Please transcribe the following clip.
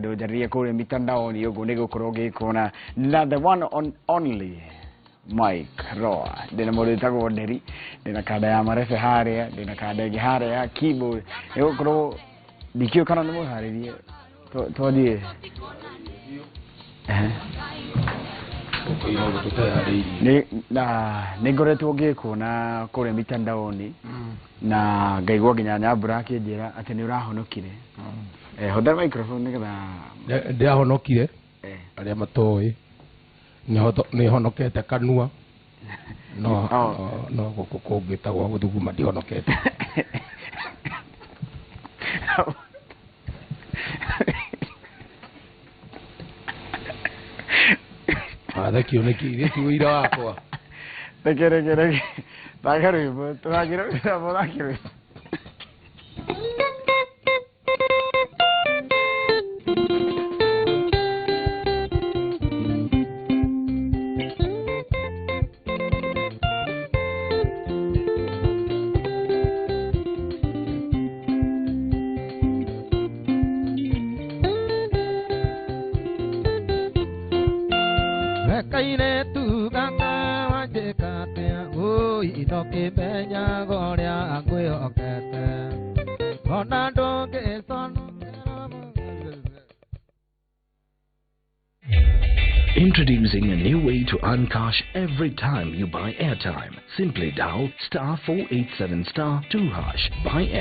Ndũnjarĩrie kũrĩa mitandaoni ũguo nĩ gũkorwo ngĩkuona na the one on only Mike Roa. Ndĩna mũndũ wĩtagwo Nderi, ndĩna kanda ya marebe harĩa, ndĩna kanda ĩngĩ harĩa ya keyboard. Nĩ gũkorwo ndikĩũĩ kana nĩ mũharĩrie twanjie. Ehe. Nĩ na nĩ ngoretwo ngĩkuona kũrĩa mitandaoni na ngaigua nginya Nyambura akĩnjĩra atĩ nĩ ũrahonokire. Hũthĩra microphone nĩgetha Ndĩrahonokire. Arĩa matoĩ nĩhonokete kanua no. Oh. No gũkũ kũngĩ ta gwa gũthuguma ndihonokete. Thekio nĩkĩ gĩti ũira wakwa. Reke reke reke thaka rwĩmbo tũthakĩre rwĩmbo thake rwĩmbo. Kairĩtu gaka wanjĩka atĩa ũi ndũkĩmenyaga ũrĩa ngwĩhokete ona ndũngĩconokera. Introducing a new way to earn cash every time you buy airtime. Simply dial *487*2#. Buy